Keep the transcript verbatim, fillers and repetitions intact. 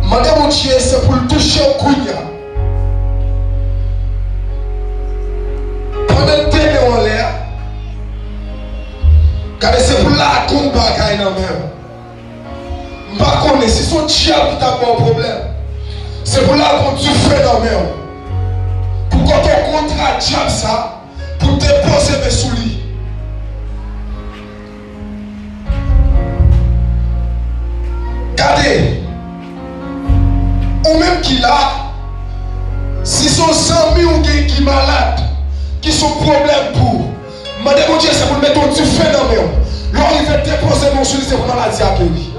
Mande Bondye se pou l touche w kounye a. Pandan l te men w anlè a, gade, se pou l lage yon bagay nan men w. M pa konnen si se yon dyab ki t ap ba w pwoblèm. Se pou l lage yon dife nan men w. Pou kote w kontra dyab sa, pou depoze men sou li. Gade, ou menm ki la, si se yon zanmi w gen ki malad, ki se yon pwoblèm pou ou, mande Bondye se pou l mete yon dife nan men w. Lè w rive depoze men w sou li, se pou maladi a geri.